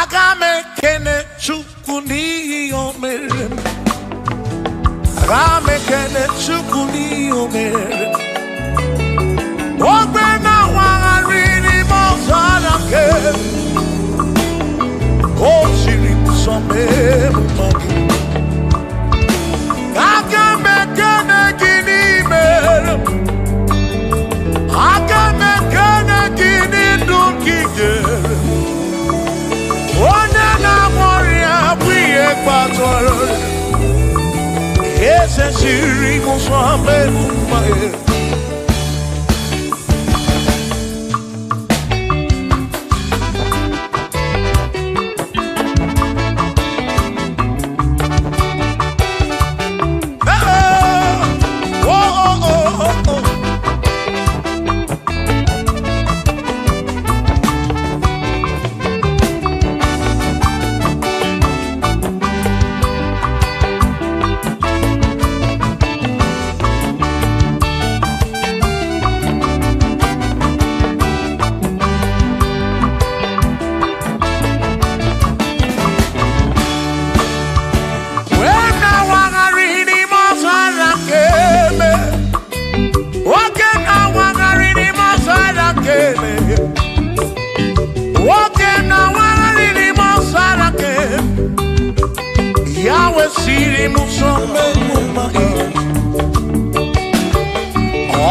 Aga m ekene Chukwu n'ihi o mere m. Aga m ekene Chukwu n'ihi o mere m. Ogbe na-awagharị n'ime ọzara nke o siri m sọ mee m mma gị. Aga m ekene gị n'ime m. Aga m ekene gị n'ndụ nke i nyere m. Onye na-agwọ ọrịa bụ ihe kpatara ọrịa. Eze siri m ụzọ mee m mma gị. Oh, oh, oh, oh, oh. Wee na-awagharị n'ime ọzara nke eme. Nwoke na-awagharị n'ime ọzara nke eme. Nwoke na-awagharị n'ime ọzara nke eme. Ya wesịrị m ụzọ mee m mma.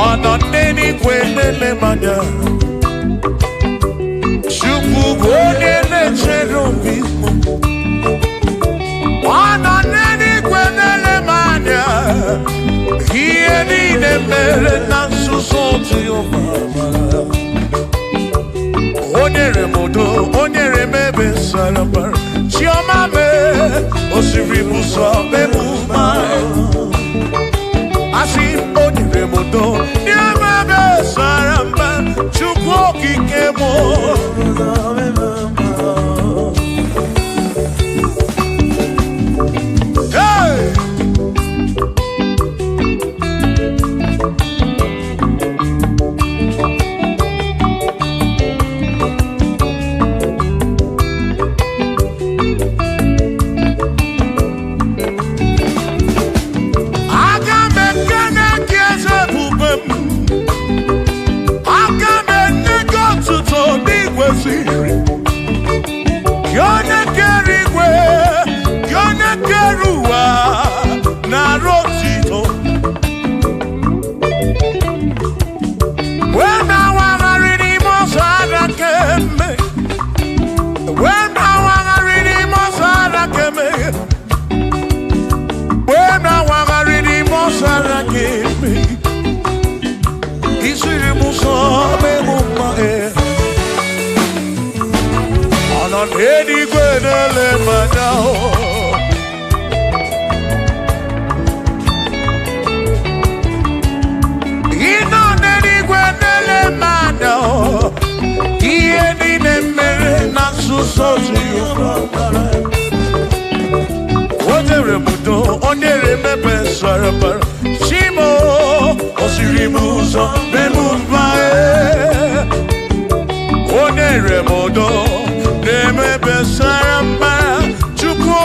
Ọ nọ n'eluigwe na-ele m anya. Chukwu bụ onye na-echere obi m. Ọ nọ n'eluigwe na-ele m anya. Ihe niile mere na nzuzo Jehova mara. O nyere m udo, o nyere m ebe sara mbara. Chiọma mee, o siri m ụzọ mee m mma. Asị m, o nyere m udo, nye m ebe sara mbara. Chukwu okike m. Hey! Aga m ekene gị eze ebube m. Aga m enye gị otuto n'igweziri. Gị onye kere igwe, gị onye kere ụwa, nara otito. Wee na-awagharị n'ime ọzara keme. Wee na-awagharị n'ime ọzara keme. Wee na-awagharị n'ime ọzara keme. Isiri m ụzọ mee m mma. Ọ nọ n'eluigwe na-ele m anya. Ị nọ n'eluigwe na-ele m anya. Ihe niile mere na nzuzo Jehova mara. O nyere m udo, o nyere m ebe sara mbara. Chimo, o siri m ụzọ mee m mma. O nyere m udo, na-eme ebe sara mbara. Chukwu.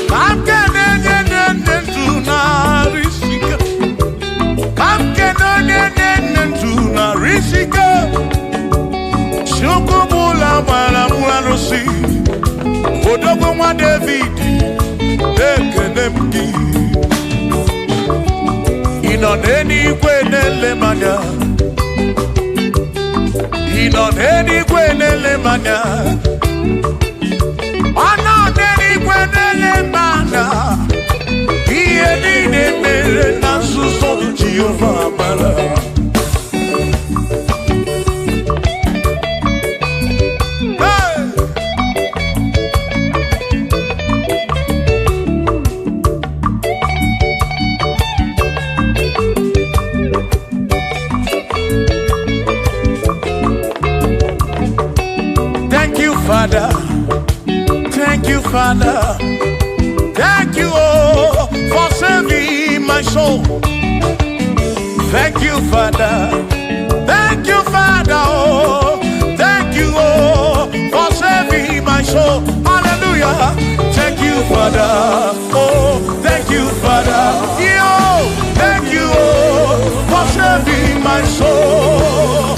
Ka m kene onye na-enye ndụ narị isi ike. Ka m kene onye na-enye ndụ narị isi ike. Chukwu bụ ụlọ gbara m arụsị. Odogwu nwa David, ekene m gị. Ị nọ n'eluigwe na-ele m anya. Ị nọ n'eluigwe na-ele m anya. Ọ nọ n'eluigwe na-ele m anya. Ihe niile mere na nzuzo Jehova mara. Hey! Father. Thank you, oh, for saving my soul. Thank you, Father. Thank you, Father. Oh, thank you, oh, for saving my soul. Hallelujah. Thank you, Father. Oh, thank you, Father. Yo, thank you, oh, for saving my soul.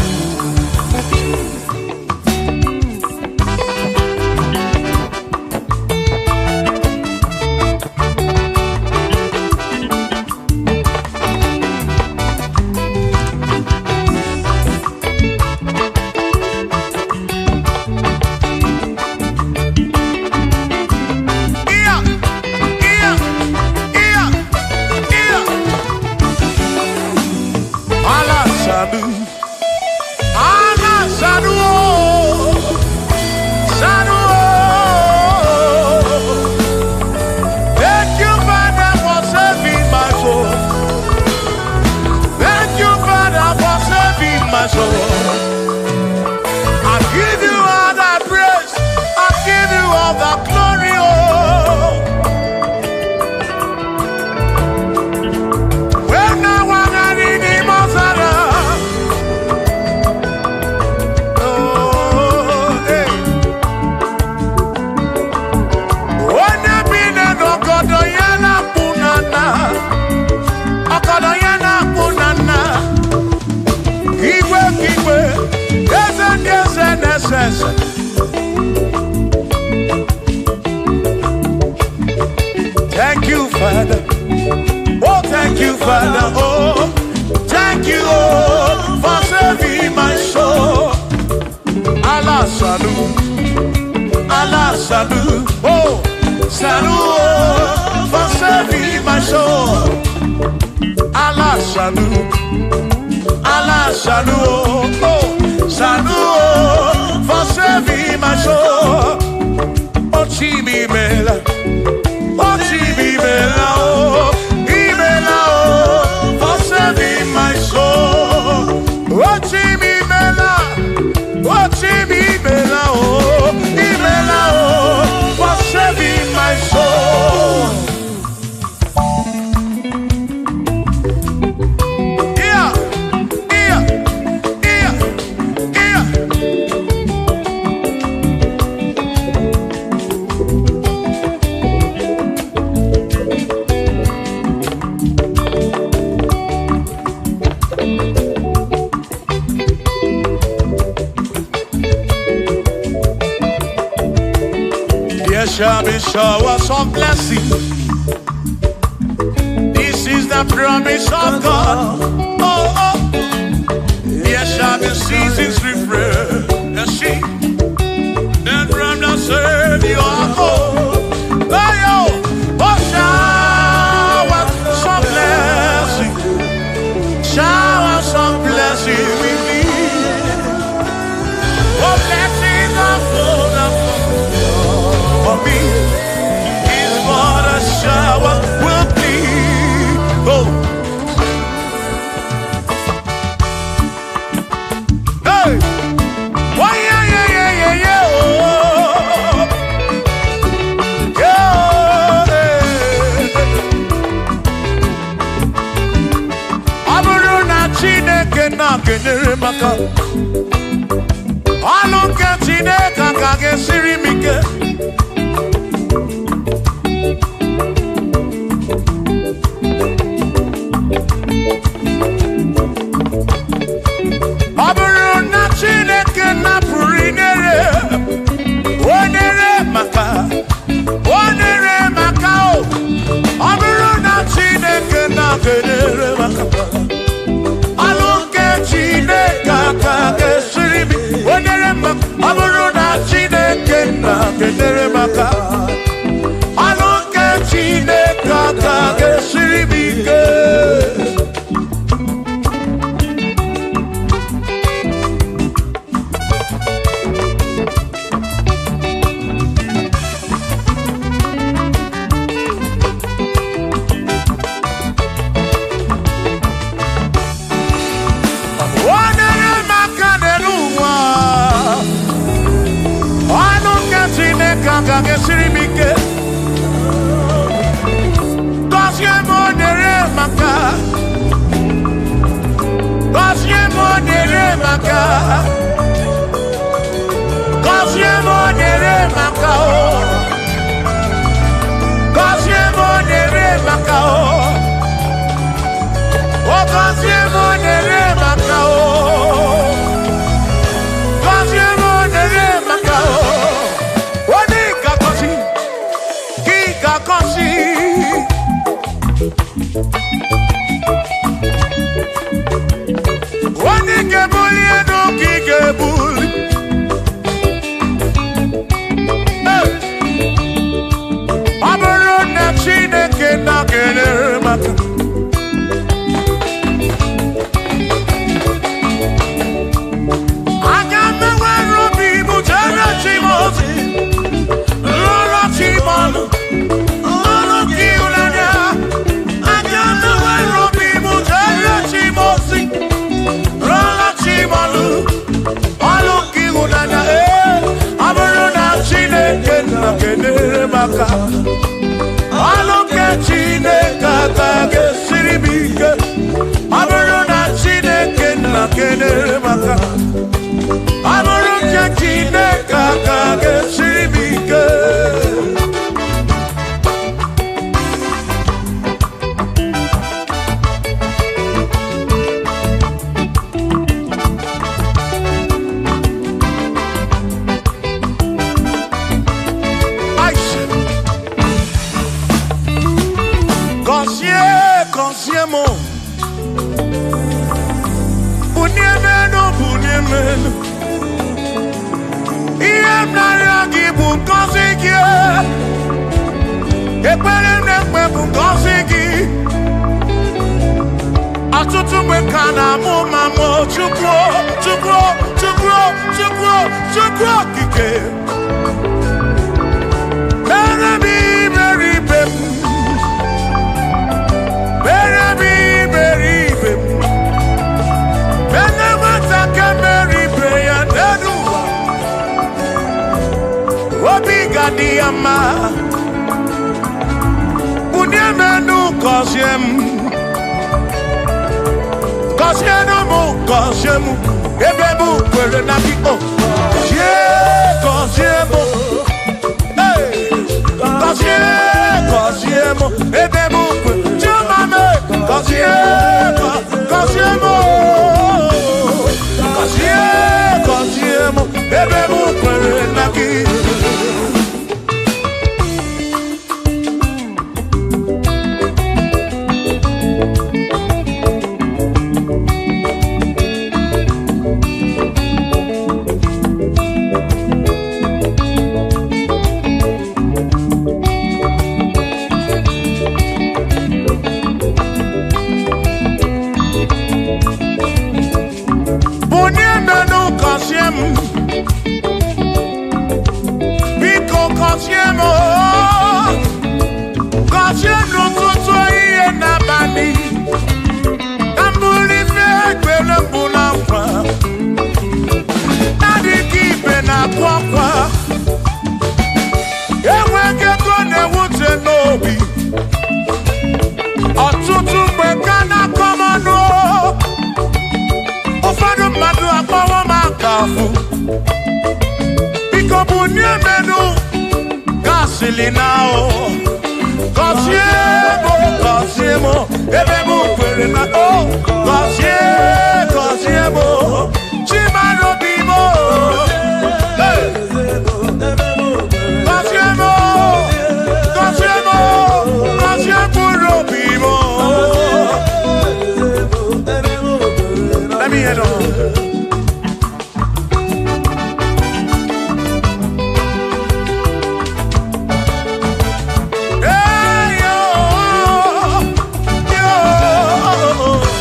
Yeah, yeah, yeah, yeah. Allah Sadu, Allah Sadu, oh, Sadu. Oh. Thank you, Father, for saving my soul. Thank you, Father, for saving my soul. I give you all the praise. I give you all the glory. Oh. When I was in the Mozara, oh, hey. Onye bi n'ọgọdọ ya na-akpụ na nna, ọgọdọ ya na-akpụ na nna. Igwe ka igwe, eze ndị eze na-ese ese. Thank you, Father. Oh, thank you, Father. Oh, thank you, oh, for saving my soul. Allah Sanu, Allah Sanu, oh, Sanu, oh, for saving my soul. Allah Sanu, Allah Sanu, oh, oh, Sanu, oh, for saving my soul. Oh, Chimi Mela. Oh, Chimimela, oh, Imela, oh, for saving my soul. Oh, Chimimela, oh, Chimimela, oh, Imela, oh, for saving my soul. Yeah, yeah, yeah, yeah. There shall be showers of blessing. This is the promise of God. Oh, oh. There shall be seasons refreshing. Then from the Savior, oh, oh, oh, showers of blessing. Showers of blessing we need. Oh, blessings are full for me. Is what a shower will be. Oh, hey, why, yeah, yeah, yeah, yeah, yeah, oh, yeah, hey. Ọ bụrụ na Chineke na-enyere m aka, ọlụ nke Chineke aka ga-esiri m ike. Ọ bụrụ na Chineke napụrụ inyere, o nyere maka, o nyere maka o. Ọ bụrụ na Chineke na-enyere maka, ọlụ nke Chineke aka ga-esiri m, o nyere maka. Ọ bụrụ na Chineke na-enyere maka, ọlụ nke Chineke aka ga-esiri m ike. O nyere m aka n'elu ụwa, ọnụ nke Chineke aka ga-esiri m ike. maka. Gọzie m o nyere m aka o. Gọzie m o nyere m aka o. O gọzie m o nyere m aka o. Gọzie m o nyere m aka o. Onye ga-agọzi, gị ga-agọzi. Onye ga-ebuli elu ka ị ga-ebuli. Hey! Ọ bụrụ na Chineke nọgidere maka aga m enwere obi m jere chi m ozi, rụọrọ chi m ọrụ, ọrụ nke ịhụnanya. Aga m enwere obi m jere chi m ozi, rụọrọ chi m ọrụ, ọrụ nke ịhụnanya. Ee, ọ bụrụ na Chineke nọgidere maka ọrụ nke Chineke agaghị esiri m ike. Ọ bụrụ na Chineke nọgidere maka ọ bụrụ nke Chineke agaghị esiri m ike. Aisha. Gọzie, gọzie m, bunie m elu, bunie m elu. Ihe m na-arịọ gị bụ ngọzi gị. Ekpere m na-ekpe bụ ngọzi gị. Ọtụtụ mgbe ka na-amụ ma mụ Chukwu, Chukwu, Chukwu, Chukwu, Chukwu okike. Mere m iberibe m, mere m iberibe m. Mere nwata ka mere ibe ya n'elu ụwa. Obi ga-adị ya mma. Bunie m elu, gọzie m. Gọzienụ m, gọzie m. Ebe m kwere na gị, o. Gọzie, gọzie m. Hey! Gọzie, gọzie m. Ebe m kwere. Chioma m, gọzie, gọzie m. Gọzie, gọzie m. Ebe m kwere na gị. Bunie m elu, gọzie m. Biko gọzie m. Gọzie m n'ụtụtụ, ehihie n'abalị. Ka m bụrụ ife ekpere mbụ na nkwa. Adịghị ibe na-akụ akwa. Enweghị ego na-ewute n'obi. Ọtụtụ mgbe ka na-akọ m ọnụ. Ụfọdụ mmadụ akpọwo m aka afụ. Biko bunie m elu, gasịlị na o. Gọzie m, gọzie m, ebe m kwere na o. Gọzie, gọzie m, Chimarobi m. Hey! Gọzie m, gọzie m, gọzie mkpụrụ obi m. Let me hear them. Hey, yo, yo.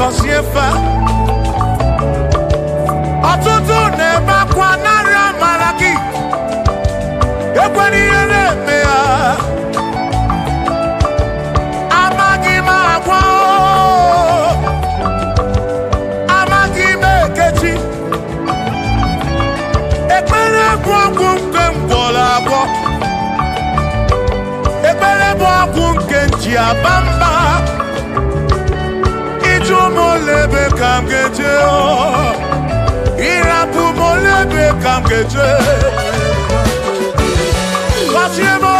gọzie fa. Ọtụtụ na-ebe akwa narị amara gị, ekwela ihe na-eme ya. Amaghị m agwa o, amaghị m ekechi. Ekpere bụ ọgwụ nke m gwọrọ agwọ. Ekpere bụ ọgwụ nke m ji aba mba. Ịjụ m ole ebe ka m ga-eje o, ịrapụ m ole ebe ka m ga-eje. Gọzie m o,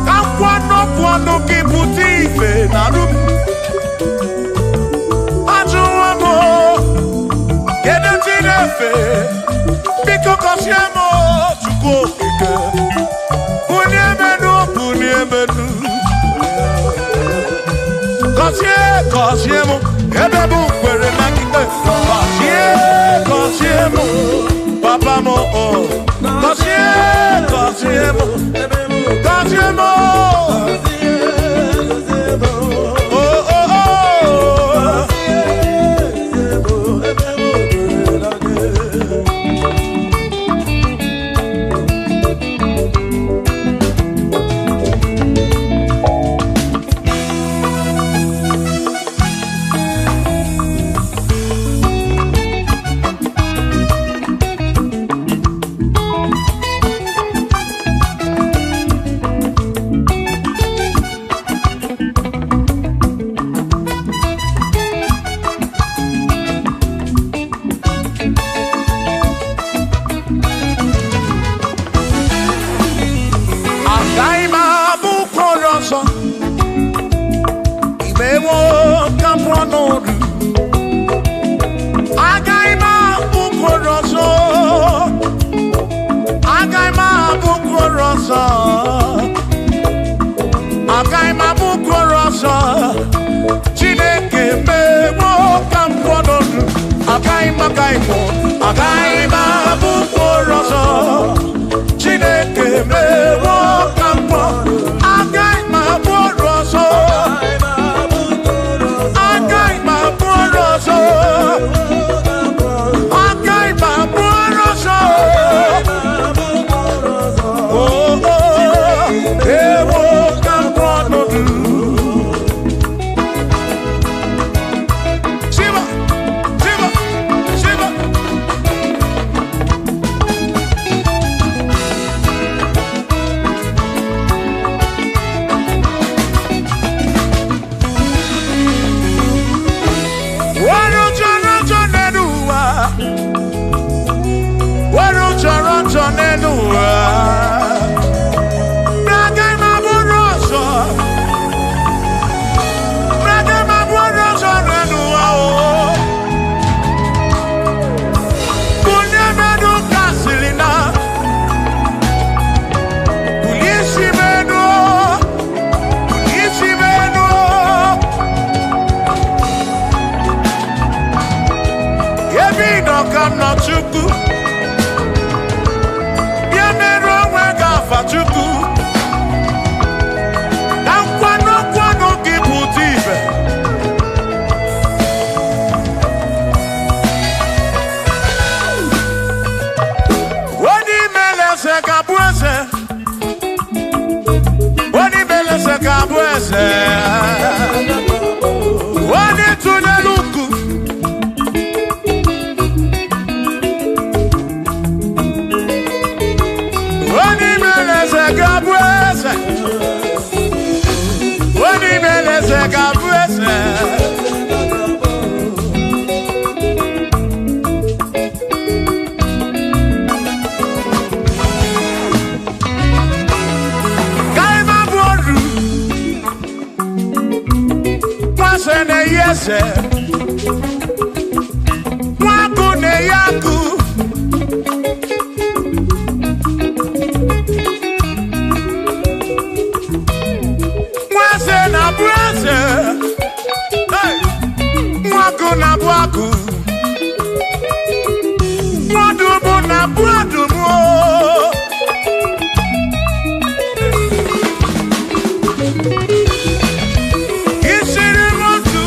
ka nkwanụ ọnụ gị pụta ife na arụ m. Ajụwo m o, kedu chi na-efe? Biko gọzie m o, Chukwu okike. Bulie m enu, bulie m enu. Gọzie, gọzie m, ebe m kwere na gị. Gọzie, gọzie m, papa m o. Gọzie, gọzie m, gọzie m o. Oh, oh, oh. Agaghị m abụ ụkọrọ ọzọ, imewo ka m pụọ n'ọrụ. Agaghị m abụ ụkọrọ ọzọ, agaghị m abụ ụkọrọ ọzọ, agaghị m abụ ụkọrọ ọzọ. Chineke mewo ka m pụọ n'ọrụ. Agaghị m, agaghị m, agaghị m abụ ụkọrọ ọzọ. Chineke mewo ka m pụọ. Agaghị m abụ ọrụ ọzọ. Agaghị m abụ ọrụ ọzọ. Agaghị m abụ ọrụ ọzọ. Oh, oh, ewo ka m pụọ n'ọdụ. Shiva, Shiva, Shiva. Wọ́n jọrọ jọ nínú wa. Wọ́n jọrọ jọ nínú wa. Braga ma bụrụ ọzọ. Braga ma bụrụ ọzọ nínú wa o. Bulie mẹ́nu kasịrị na. Bulie isi mẹ́nu o. Bulie isi mẹ́nu o. Ebe ị nọ ka m nọ Chukwu. Bịa merụ onwe gị afa Chukwu. Ka nkwado nkwado gị pụta ibe. Onye imele eze ga-abụ eze. Onye imele eze ga-abụ eze. Onye tụnyere ukwu. Onye imele eze ga-abụ eze. Onye imele eze ga-abụ eze. Ka ị ma bụ oru, nwa na-eyi eze. Nwa agụ na-eyi agụ. Nwa eze na-abụ eze. Hey! Nwa agụ na-abụ agụ. Nwa ọdụm na-abụ ọdụm o. Isiri m otu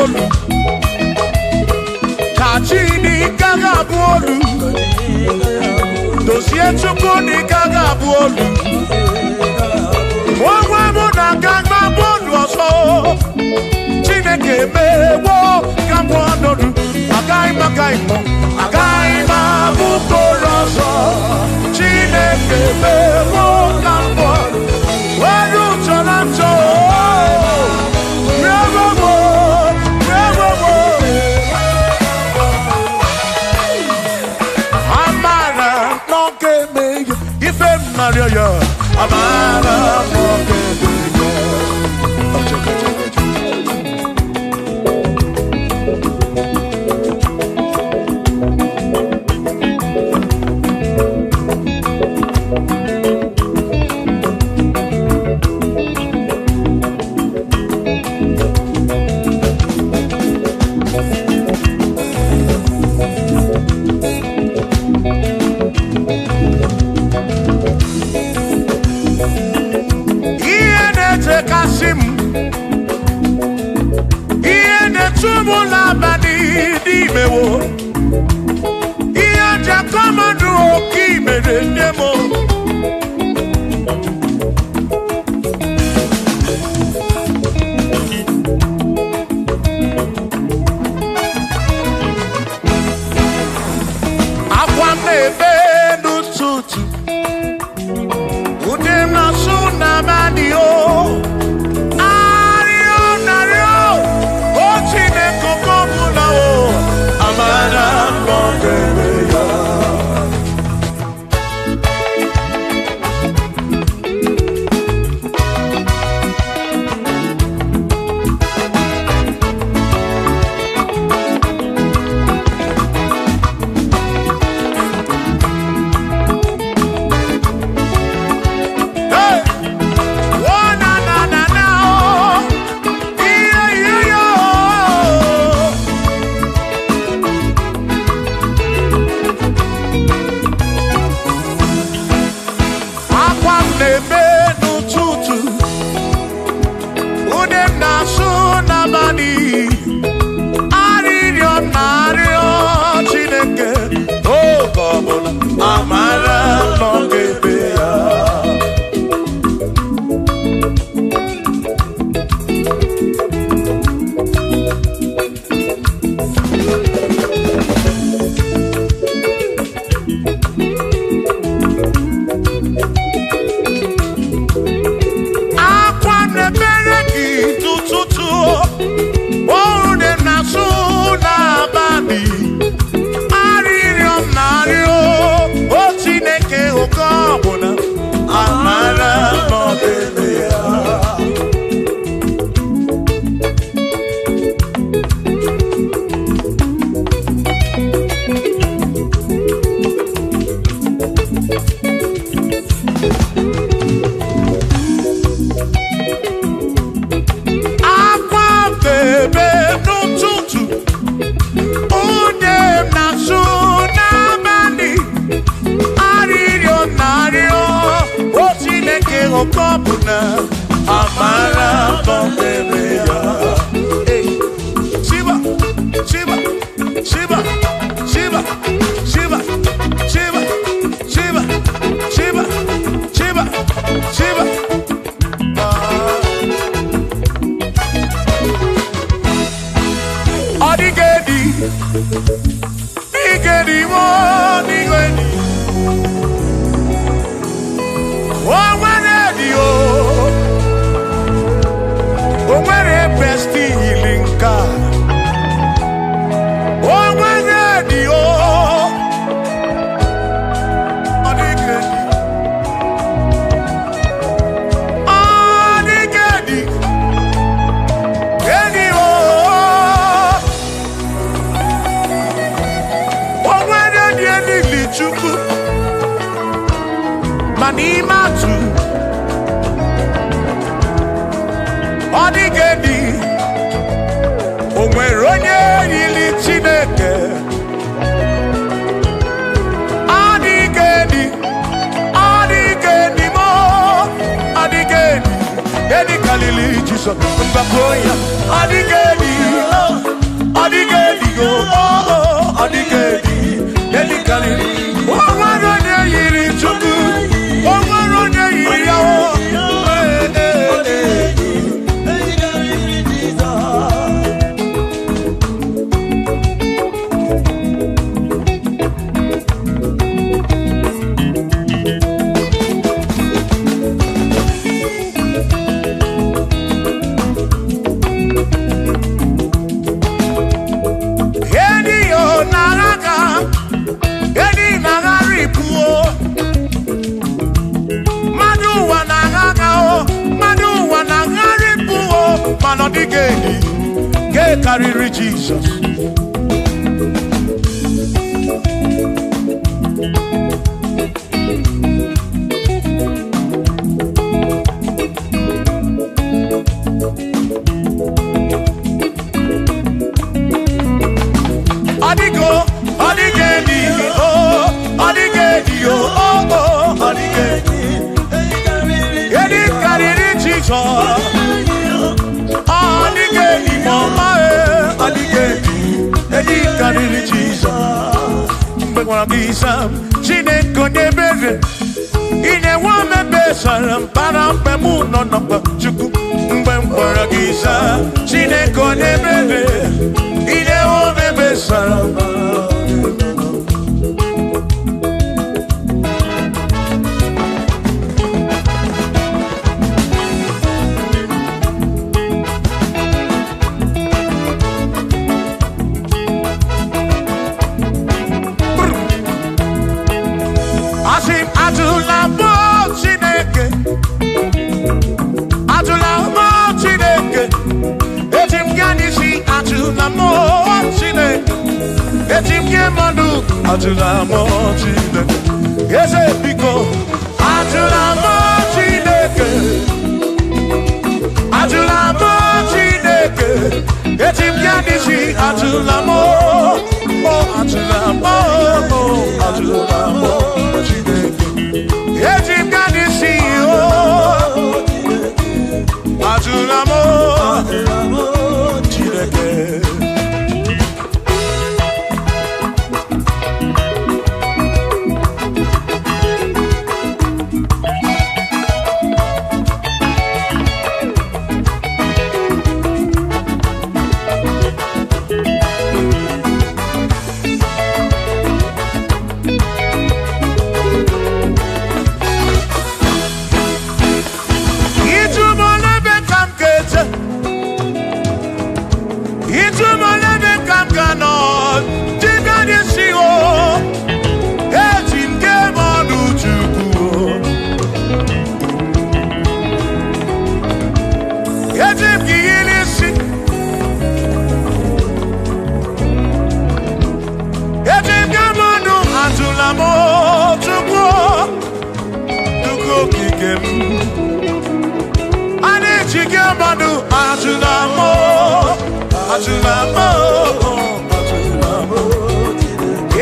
olu. Kachi n'ike ga-abụ olu. Dozie Chukwu n'ike ga-abụ olu. Onwe mụ na aka ga-abụ olu ọzọ. Chineke mewo ka m ọnọdụ. Agaghị m agaghị m agaghị m abụ olu ọzọ. Chineke mewo ka m ọnọdụ. Were ụjọ na njọ. Amara n'oge meghe ife m narịọ ya. Amara n'oge meghe. Ihe na-echekasị m, ihe na-echu m n'abalị n'imewo, ihe ji akọmọdụ oke imere nne m. Akwa m na-ebe n'ụtụtụ, ude m na-asụ n'abalị o. Arịọ narịọ, o Chineke oke ọbụla o, amara m ọ ga-eme ya. Hey! Oh, na, na, na, na, oh. Yeah, yeah, yeah, oh. Akwa m na-eme n'ụtụtụ, ude m na-asụ n'abalị, arịrịọ m na-arịọ Chineke, oge ọbụla amara nọ ga-ebe ya. Akwa m na-ebere gị n'ụtụtụ, ude m na-asụ n'abalị, arịrịọ m na-arịọ, o Chineke oge ọbụla amara nọ ga-eme ya. Akwa m na-ebe n'ụtụtụ, ude m na-asụ n'abalị, arịrịọ m na-arịọ, o Chineke oke ọbụla amara nọ ga-eme ya. Hey. Shiba, Shiba, Shiba, Shiba, Shiba, Shiba, Shiba, Shiba, Shiba, Shiba. Ọ dịghị edi, dịghị edi, ọ dịghị edi. O nwere edi o, o nwere besti yiri nke a. O nwere edi o, ọ dịghị edi. Ọ dịghị edi, edi o. O nwere edi elili Chukwu, ma n'ime atụ, ọ dịghị edi. O nwere onye yiri Chineke. Ọ dịghị edi, ọ dịghị edi mo, ọ dịghị edi. Edi kalili Jisọs, mgbakọ ya, ọ dịghị edi. karịrị Jizọs. Ọ dịgo, ọ dịgo enyi, o, ọ dịgo enyi, o, o, o, ọ dịgo enyi. Enyi karịrị Jizọs. Ọ dịgo enyi ma ọma e, ọ dịgo enyi, enyi karịrị Jizọs. Mgbe gwara gị sam, Chineke onye ebere, ị na-enwe omebe sara mbara mgbe mụ nọ n'ọkpa Chukwu. Mgbe m gwara gị sam, Chineke onye ebere, ị na-enwe omebe sara mbara. Asị m ajụla mụ Chineke, ajụla mụ Chineke, eji m gaa n'isi ajụla mụ Chineke, eji m gị mmadụ ajụla mụ Chineke, eze biko ajụla mụ Chineke, ajụla mụ Chineke, eji m gaa n'isi ajụla mụ, o ajụla mụ, o ajụla mụ Chineke. Eji m gaa n'isi o, ajụla m o, Chineke. Ịjụ m n'ebe ka m ga-eje, ịjụ m n'ebe ka m ga-anọ, dị gaa n'isi o, eji m gee m ọnụ Chukwu o. Eji m gị yiri isi, eji m gee m ọnụ ajụla m o, Chukwu o, Chukwu okike m. A na-eji gị mmadụ ajụla m o, ajụla m o, ajụla m o.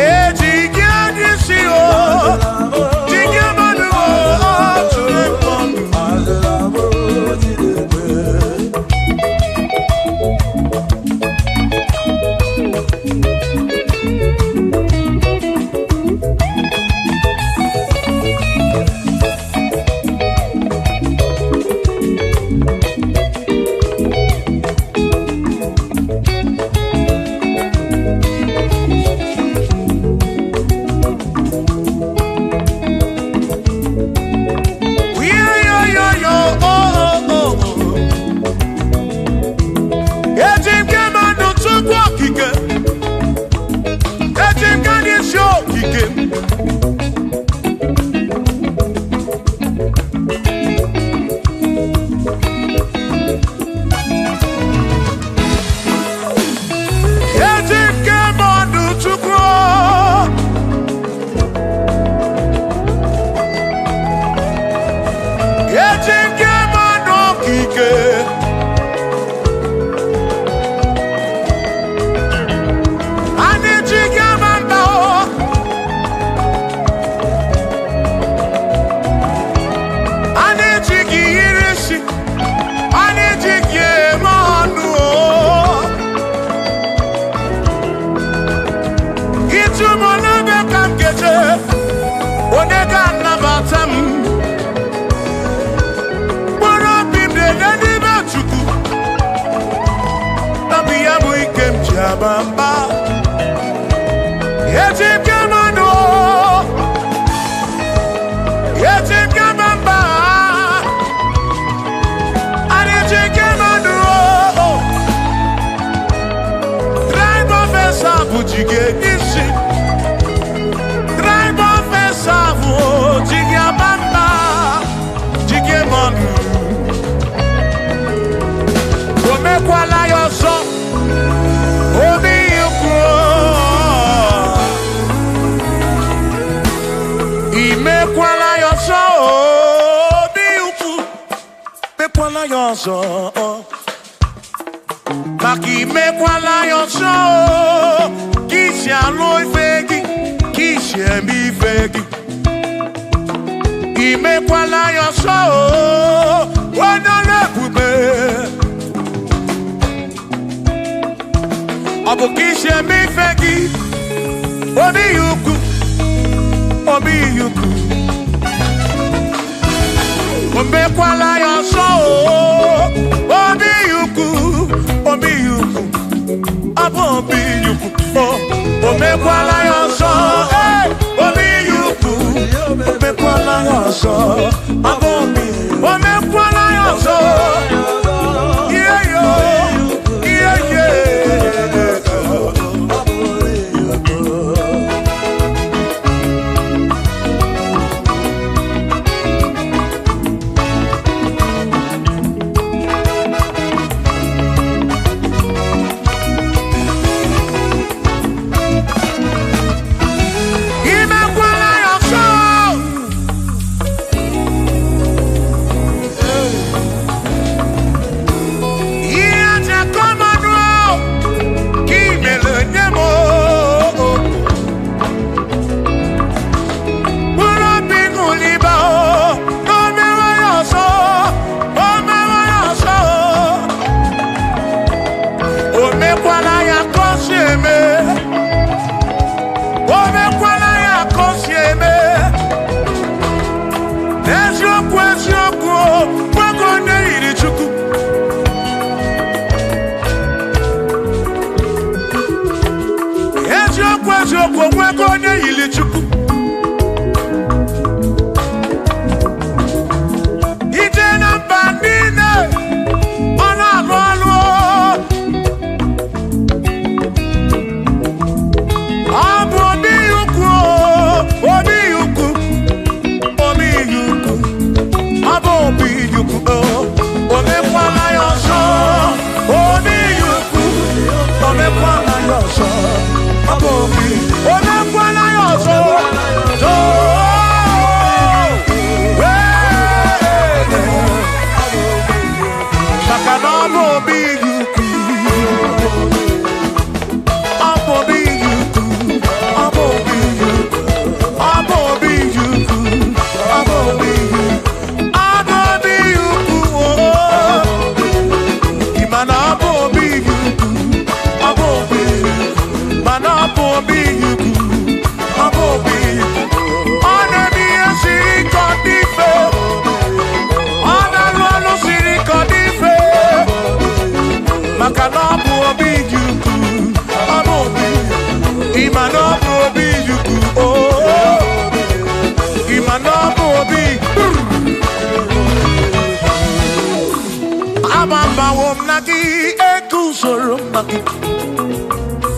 Eji gị anya isi o, ji gị mmadụ o, ajụla m o. Yo, oh, oh, oh. Eji m gị mmadụ tupu okike, eji m gị n'isi okike. Eji m gị mmadụ tupu eji m gị mmadụ okike. A na-eji gị ama mba o. A na-eji gị yiri isi, a na-eji gị eme ọnụ o. Ịtụ m n'ebe ka m ga-eje, onye ga-anabata m. Mkpụrụ obi m na-enye n'ime Chukwu, obi ya bụ ike m ji aba mba. Eji m gị eme ọnụ o, eji m gị aba mba. A na-eji gị eme ọnụ o. Tribe of Esau bụ ji gị isi. Tribe of Esau bụ ji gị aba mba, ji gị eme ọnụ. O mekwala ya ọzọ. ya ọzọ, maka imekwala ya ọzọ, ka isi alụ ife gị, ka isi eme ife gị. Imekwala ya ọzọ, onye ọrụ ebube. Ọ bụ ka isi eme ife gị, obi ya ukwu, obi ya ukwu. Omekwala ya ọzọ, obi ya ukwu, obi ya ukwu, ọ bụ obi ya ukwu. Omekwala ya ọzọ, obi ya ukwu, omekwala ya ọzọ, ọ bụ obi. Omekwala ya ọzọ, ihe yo, ihe ye. Imekwala ya ọzọ. Ihe aja kọmanụ ka imere nye m, mkpụrụ obi ṅụliba na o mewe ya ọzọ, o mewe ya ọzọ. O mekwala ya ka o si eme, o mekwala ya ka o si eme. N'eziokwu eziokwu, nwoke onye yiri Chukwu. Eziokwu eziokwu, nwoke onye yiri Chukwu. Ije na mba niile, ọ na-alụ ọlụ. Ọ bụ obi ya ukwu, obi ya ukwu, obi ya ukwu. Ọ bụ obi ya ukwu, o mekwala ya ọzọ, obi ya ukwu, o mekwala ya ọzọ, ọ bụ obi, o mekwala ya ọzọ. Maka na ọ bụ obi ya ukwu, ọ bụ obi ya ukwu, ọ bụ obi ya ukwu, ọ bụ obi ya ukwu, ọ bụ obi ya ukwu. Ọ bụ obi ya ukwu, ị ma na ọ bụ obi ya ukwu, ọ bụ obi ya ukwu, mana ọ bụ obi ya ukwu, ọ bụ obi ya ukwu. Ọ na-eme ihe siri ike ọ dị mfe, ọ na-alụ ọlụ siri ike ọ dị mfe, maka na ọ bụ obi ya ukwu, ọ bụ obi, ị ma na ọ bụ obi ya ukwu, ị ma na ọ bụ obi. Agbabawo m na gị, eguzoro m na gị,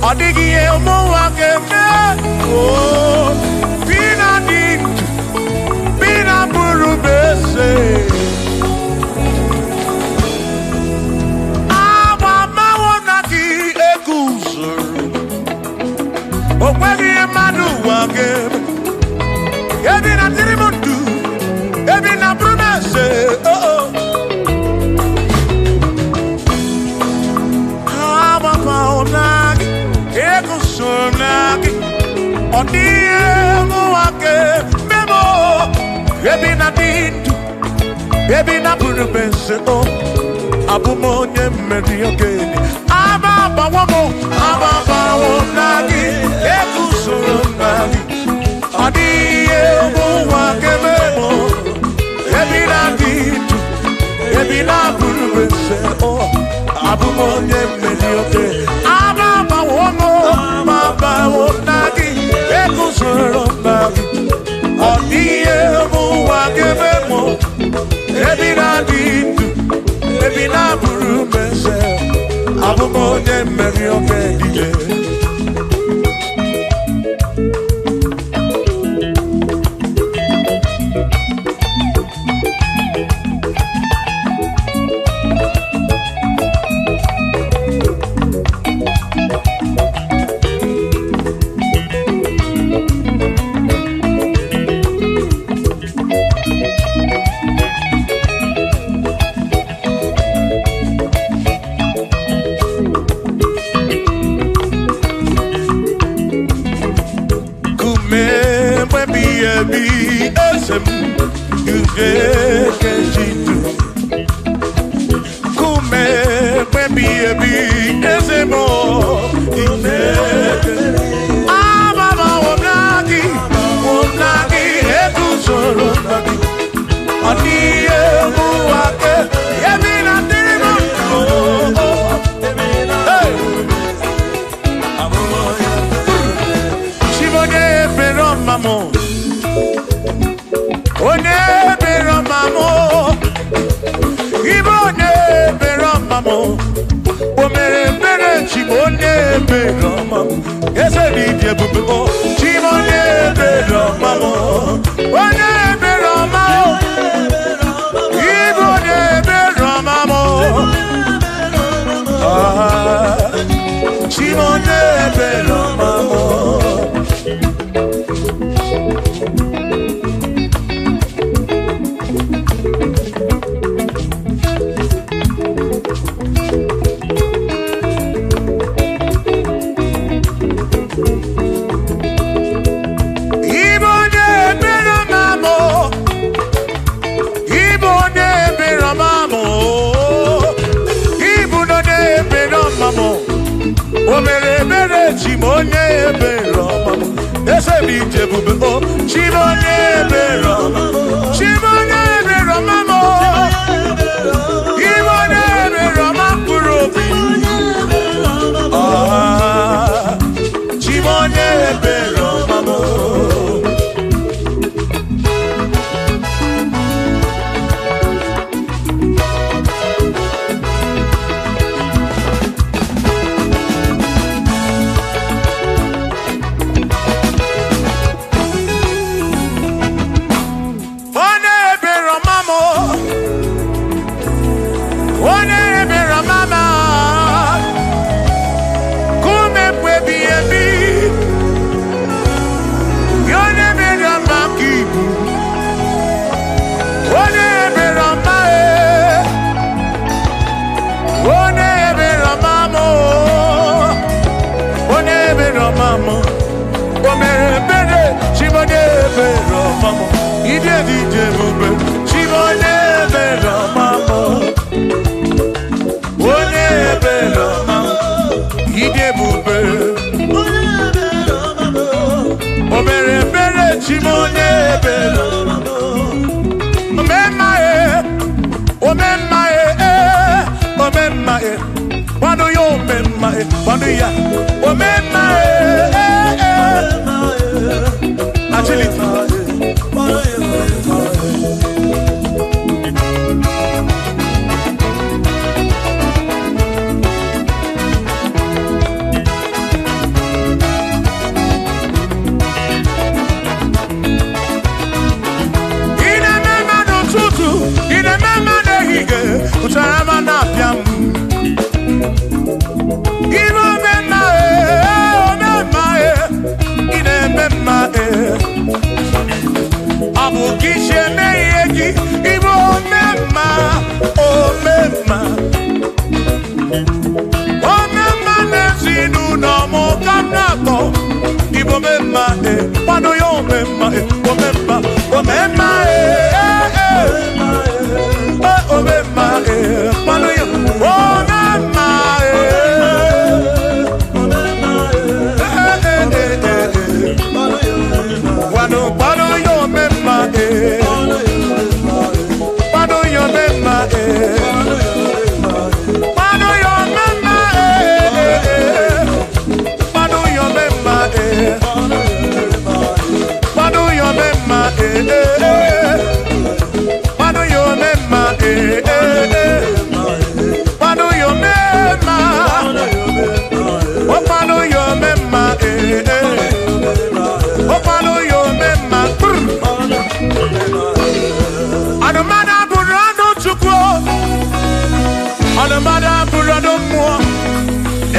ọ dịghị ihe ụmụnwa ga-eme. Oo, bi na dị ndụ, bi na bụrụ m eze. Agbabawo m na gị, eguzoro, o nweghị ihe mmadụ ụwa ga-eme. Ebi na dịrị m ndụ, ebi na bụrụ m eze. Oo, agbabawo m na gị, eguzoro m na gị, ọ dịghị ihe mụnwa ga-eme m. Ebi na dị ndụ, ebi na bụrụ m eze, o abụ m onye mmeri okenye. Agbabawo m, agbabawo m na gị, eguzoro m na gị, ọ dịghị ihe mụnwa ga-eme m. Ebi na dị ndụ, ebi na bụrụ m eze, o abụ m onye mmeri okenye. Agbabawo m, agbabawo m na gị, eguzoro m na gị, ọ dịghị ihe mụnwa ga-eme m. Ebi na dị ndụ, ebi na bụrụ m eze, abụ m onye mmeri okenye. ebi eze m ugekejidu kume ebi ebi eze m ineke amama omnagi omnagi eguzoro nagi aniye muwake ebi na dịrị m. Hey! Chibonye ebere ọma m, onye ebere ọma m, ibe onye ebere ọma m, o mere ebere Chibonye ebere ọma m, eze dị dị ebube o, Chibonye ebere ọma m, onye ebere ọma m, ibe onye ebere ọma m, ah, Chibonye ebere ọma m. Ibo onye ebere ọma m, ibo onye ebere ọma m, ibu onye ebere ọma m, o mere ebere chi m onye ebere ọma m, eze m ije ebube o, chi m onye ebere ọma m, chi m onye ebere ọma m, ibo onye ebere ọma mkpụrụ obi, ah, chi m onye ebere ọma m. Onye ebere ọma m, onye ebere ọma m, kume mgbe ebighị ebi, ya onye ebere ọma ka ibu, onye ebere ọma e, onye ebere ọma m, onye ebere ọma m, o mere ebere chi m onye ebere ọma m, ide dị ije ebube chi m onye ebere ọma m. Onye ebere ọma m, ịdị ebube, o mere ebere chi m onye ebere ọma m. Omemma e, omemma e, omemma e, kwado ya omemma e, kwado ya, omemma e, agility. Ị na-eme mma n'ụtụtụ, ị na-eme mma n'ehihie, ụtara ma na-apịa m. Ị na-eme mma e, omemma e, ị na-eme mma e. Ọ bụ ka isi eme ihe gị, ịbụ omemma, omemma. Omemma n'ezinụlọ m ka m na-akpọ. Ịbụ omemma e, kwado ya omemma e, omemma, omemma e, e, e. Omemma e, kwado ya omemma e. Eh, eh, eh, eh, eh. Kwado, kwado ya omemma e. Kwado ya omemma e. Kwado ya omemma e, eh, eh. Kwado ya omemma e. Kwado ya omemma e, eh, eh. Kwado ya omemma e, eh, eh. Kwado ya omemma. O kwado ya omemma e, eh. O kwado ya omemma. Brr. Anụmanụ abụrụ anụ Chukwu. Anụmanụ abụrụ anụ mmụọ.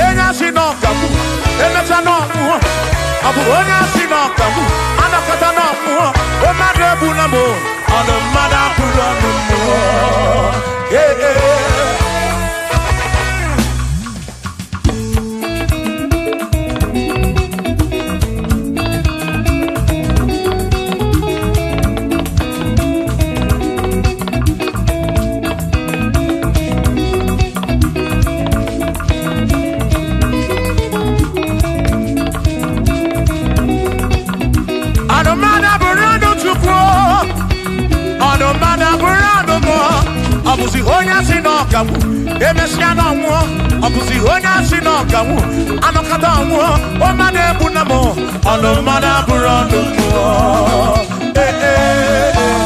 Enye asị na ọkagbu, emecha na ọmụọ. Ọ bụ onye asị na ọkagbu, anakọta na ọmụọ. O mmadụ egbula m o. Anụmanụ abụrụ anụ mmụọ. Ee, ee. ọganwu, emesịa na ọnwụọ, ọ bụzi onye asị na ọganwu, anọkọta ọnwụọ, ọma na-egbu na m, ọnụ mmadụ abụrụ ọnụ mmụọ. Ee, ee, ee.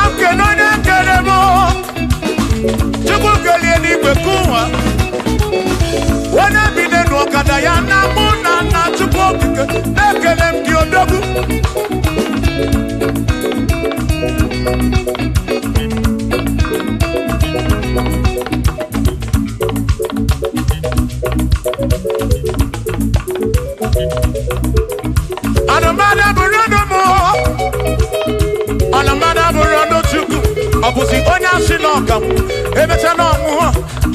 Akene onye kere m, Chukwu kelie n'igwe kụwa, onye bi n'elu ọkada ya na mụ na nna Chukwu okike na-ekele m gị odogwu. Anụmanụ abụrụ ọnụ m, ọnụmmadụ abụrụ ọnụ Chukwu, ọ bụzi onye asị na ọkanwụ, emecha na ọnwụọ,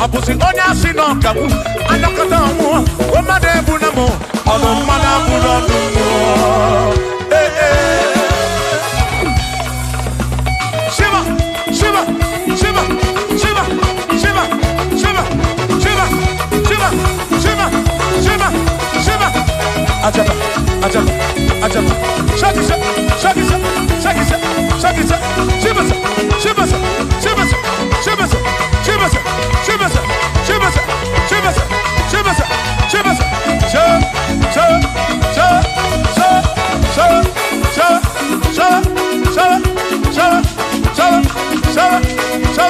ọ bụzi onye asị na ọkanwụ, anọkọta ọnwụọ, mmadụ ebu na mụ, ọnụ mmadụ abụrụ ọnụ mmụọ. Ee, ee. Shiva, Shiva, Shiva, Shiva, Shiva, Shiva, Shiva, Shiva, Shiva, Shiva, Shiva. Ajaba, ajaba, ajaba. Shakisa, shakisa, shakisa, shakisa. Shibasa, shibasa, shibasa, shibasa, shibasa, shibasa, shibasa, shibasa, shibasa, shibasa. Sha, sha, sha, sha, sha, sha, sha, sha, sha, sha, sha, sha,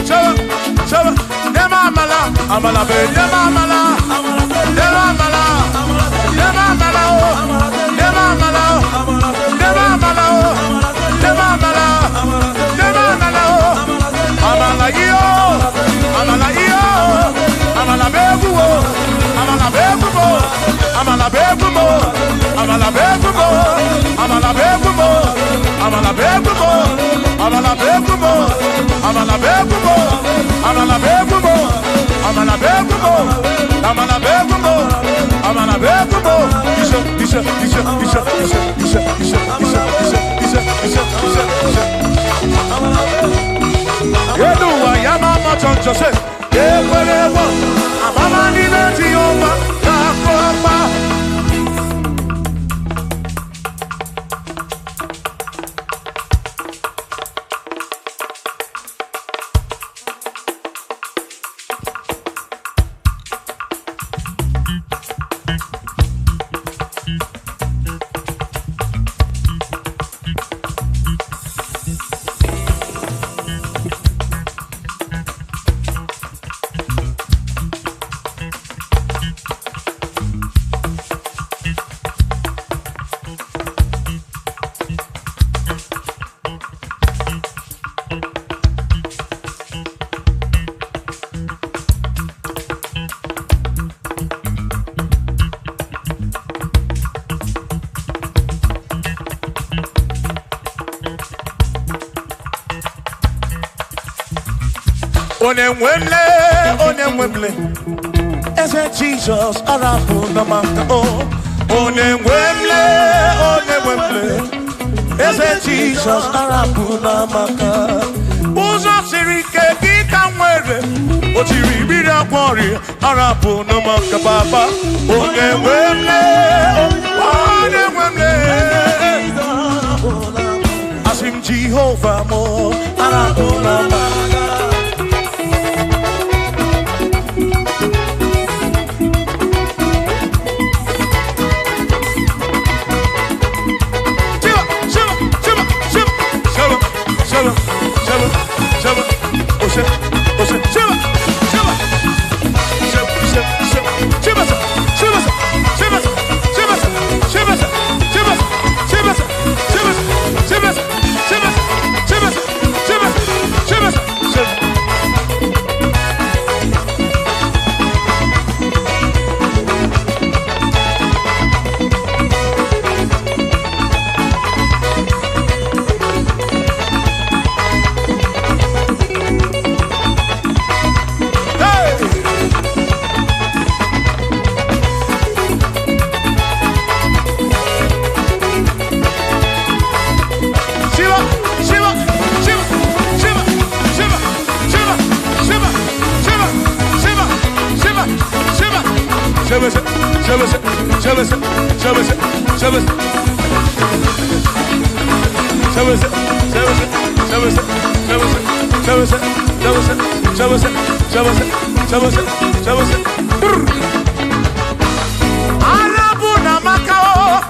sha, sha. Nema amala, amala be, nema amala, nema amala, nema amala o, nema amala o, nema amala o, nema amala, nema amala o, amala iyo, amala iyo, amala be egwu o, amala be egwu mo, amala be egwu mo, amala be egwu mo, amala be egwu mo, amala be egwu mo, amala be egwu mo, amala be egwu mo, amala be egwu mo, amala be egwu mo, amala be egwu mo, amala be egwu mo. Ishe, ishe, ishe, ishe, ishe, ishe, ishe, ishe, ishe, ishe, ishe, ishe, ishe. Yeduwa ya mama chọnchọ se, ekwere egbo, amama n'ime Jehova na-akụ ọkpa. Onye nwemle, onye nwemle, eze Jizọs arapụ na maka o. Onye nwemle, onye nwemle, eze Jizọs arapụ na maka. Ụzọ siri ike gị ka m nwere, o tiri mmiri agwọ ọrịa arapụ na maka baba. Onye nwemle, onye nwemle, asị m Jehova mụ arapụ na maka. Shiva, Shiva, Shiva, Shiva, Shiva, Shiva, Shiva, Shiva, Ose, Ose, Shiva, Shiva, Shiva, Shiva, Shiva, Shiva, Shiva, Shiva, Shiva, Shiva, Shiva, Shiva, Shiva, Shiva, Shiva, Shiva, Shiva, Shiva, Shiva, Sebese, sebese, sebese. Sebese, sebese, sebese, sebese, sebese, sebese, sebese, sebese, sebese, sebese. Arabu na Macao.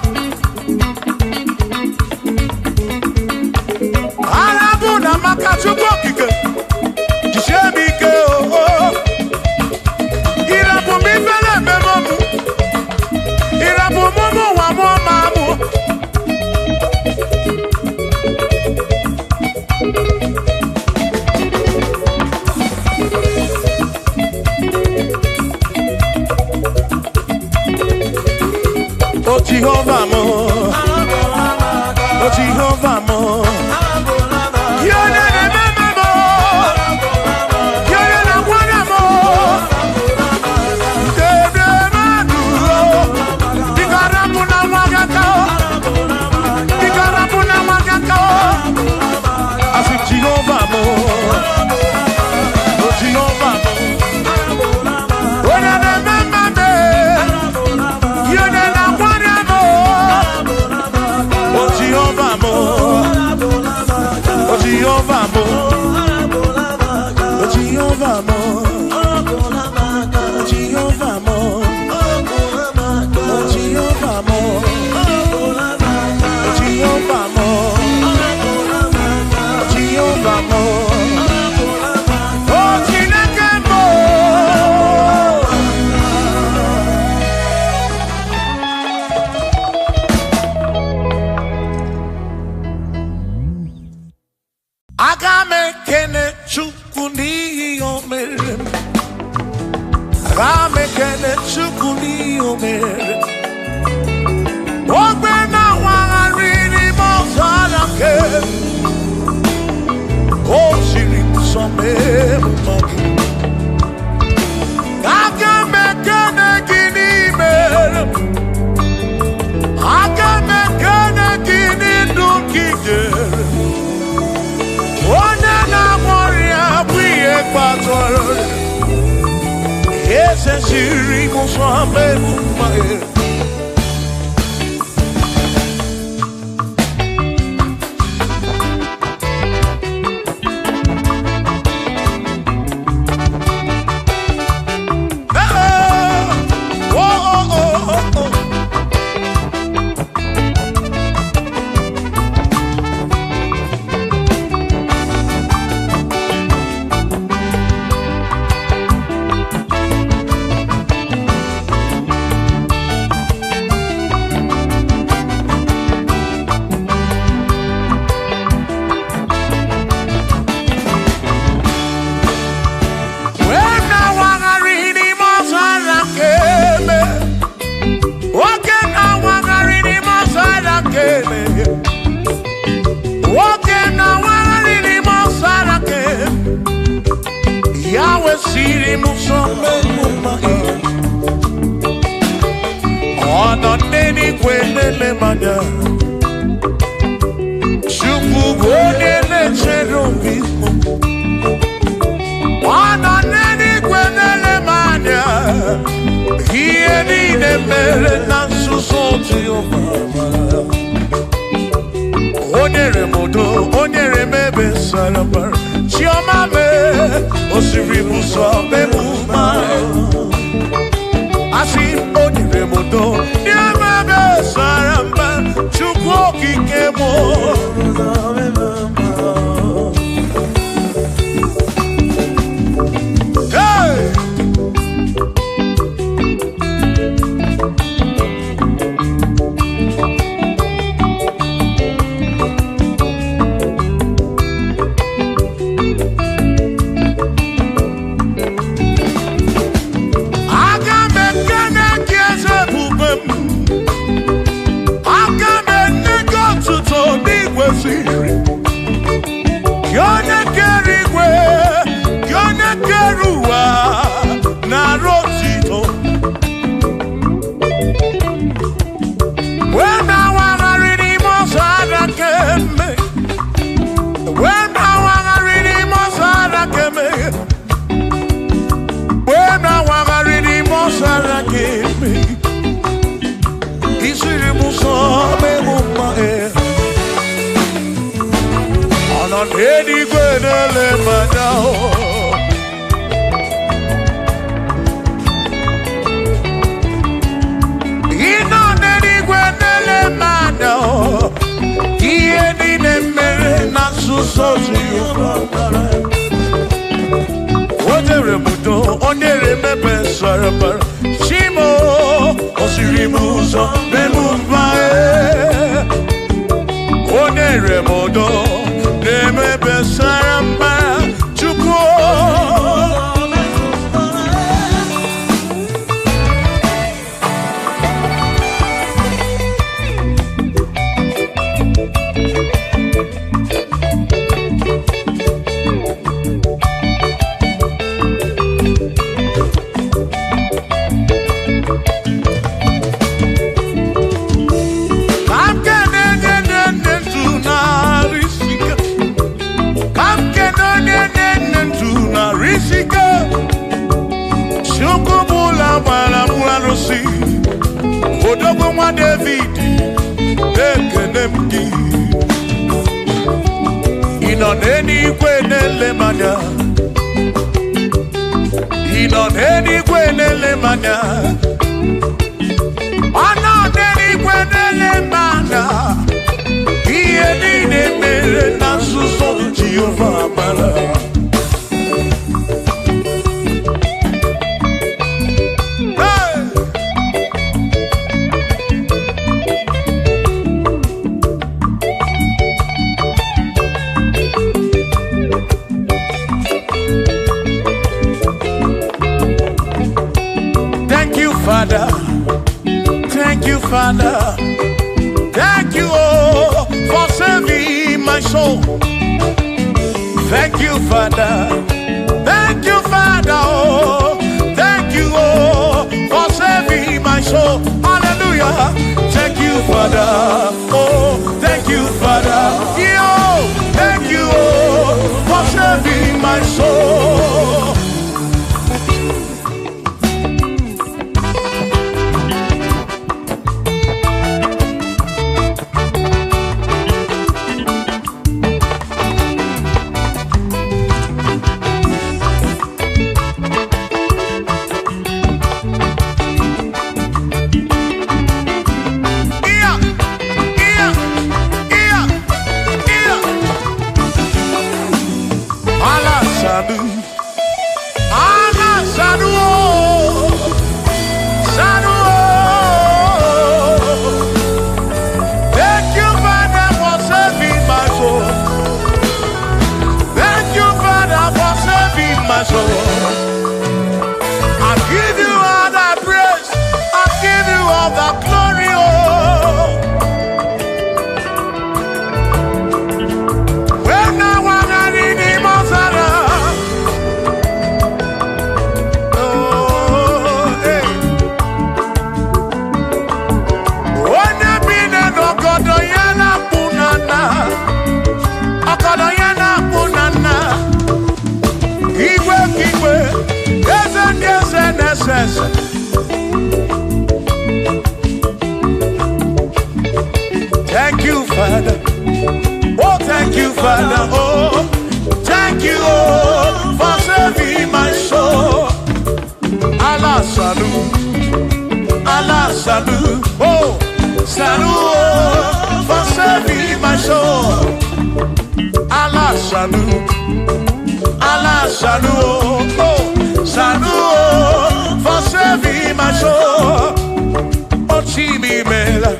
Arabu na Macao Chukwu okike. Jisie m ike o. Irabu m ifele ememe mụ. Irabu m ụmụ ụwa mụọ ma mụ. O Jehovah mo, O Jehovah mo, Yone na mama mo, Yone na mwana mo, Dede maduro, Dikarapu na wagaka, Dikarapu na wagaka, Asi Jehovah mo, O Jehovah mo, Yone na mama me, Yone na mwana mo, O Jehovah mo, O Jehovah mo, O Jehovah mo, O Jehovah mo, O Jehovah mo, O Jehovah mo, O Jehovah mo, O Chineke mo. Aga m ekene Chukwu n'ihi o mere m. Aga m ekene Chukwu n'ihi o mere m. Ogbe na-awagharị n'ime ọzara nke m. O siri m nsọ mee m mma gị. Aga m ekene gị n'imere m. Aga m ekene gị n'ndụ nke i nyere m. Onye na-agwọ ọrịa bụ ihe kpatara ọrịa. Eze siri m nsọ mee m mma gị. Oh, oh, oh, oh, oh. Wee na-awagharị n'ime ọzara nke eme. Nwoke na-awagharị n'ime ọzara nke eme. Nwoke na-awagharị n'ime ọzara nke eme. Ya wesiri m nsọ mee m mma gị. Ọ nọ n'eluigwe na-ele m anya. Chukwu bụ onye na-echere obi m. Ọ nọ n'eluigwe na-ele m anya. Ihe niile mere na nzuzo Jehova mara. O nyere m udo, o nyere m ebe sara mbara. Chiọma mee, o siri m ụzọ mee m mma. Asị m, o nyere m udo, nye m ebe sara mbara. Chukwu okike m. Hey! Aga m ekene gị eze ebube m. Aga m enye gị otuto n'igwe siri. Gị onye kere igwe, gị onye kere ụwa, nara otito. Wee na-awagharị n'ime ọzara nke eme. Wee na-awagharị n'ime ọzara nke eme. Wee na-awagharị n'ime ọzara nke eme. n'eluigwe na-ele m anya o. Ị nọ n'eluigwe na-ele m anya o. Ihe niile mere na nzuzo Jehova mara. O jere m udo, o nyere m ebe sara mbara. Chimo, o siri m ụzọ mee m mma e. O nyere m udo, na-eme ebe sara mbara. Chukwu o. Ka m kene onye na-enye ndụ narị isike. Ka m kene onye na-enye ndụ narị isike. Chukwu bụ ụlọ gbara m arụsị. Odogwu nwa David, ekene m gị. Ị nọ n'eluigwe na-ele m anya. Ị nọ n'eluigwe na-ele m anya. Ọ nọ n'eluigwe na-ele m anya. Ihe niile mere na nzuzo Jehova mara. Hey! Thank you, Father. Thank you, Father. Thank you, oh, for saving my soul. Thank you, Father. Thank you, Father. Oh, thank you, oh, for saving my soul. Hallelujah. Thank you, Father. Oh, thank you, Father. Yo, thank you, oh, for saving my soul. Yeah, yeah, yeah, yeah. Allah Sadu, Allah Sadu, oh, Sadu, oh. Thank you, Father, for saving my soul. Thank you, Father, for saving my soul. I give you all the praise. I give you all the glory. Oh. When I was in the Mozara, oh, hey. Onye bi n'ọgọdọ ya na-akpụ na nna, ọgọdọ ya na-akpụ na nna. Igwe ka igwe, eze ndị eze na-ese ese. Thank you, Father. Oh, thank you, Father. Oh, thank you, oh, for saving my soul. Allah Salu, Allah Salu, oh, Salu, oh, for saving my soul. Allah Salu, Allah Salu, oh, oh, Salu, oh, for saving my soul. Oh, Chimi Mela,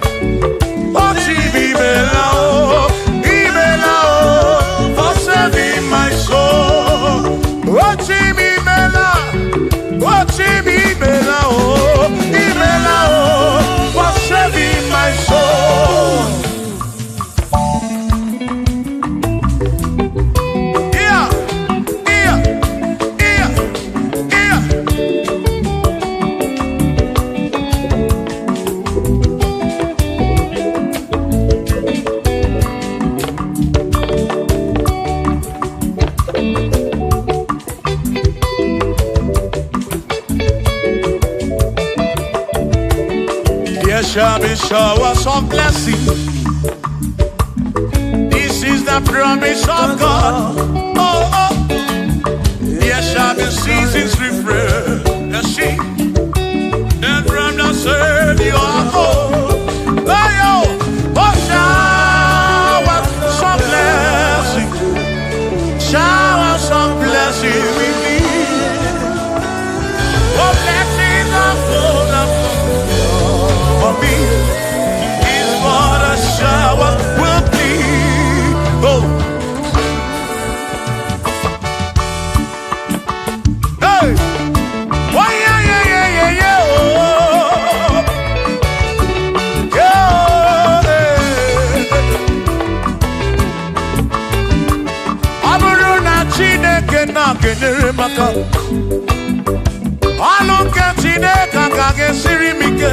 oh, Chimi Mela, oh, Imela, oh, for saving my soul. Oh, Chimi Mela, oh, Chimi Mela, oh, Imela, oh, for saving my soul. Yeah, yeah, yeah, yeah. There shall be showers of blessing. This is the the promise of God. Oh, oh, there shall be seasons refreshed. See, and from the Savior, oh, oh, oh, shower some blessing, shower some blessing with me. Oh, blessings are full of for me. Is what a shower will be. Oh, hey, why, yeah, yeah, yeah, yeah, yeah, oh, yeah, hey. Ọ bụrụ na Chineke na-enyere m aka, ọlụ nke Chineke agaghị esiri m ike.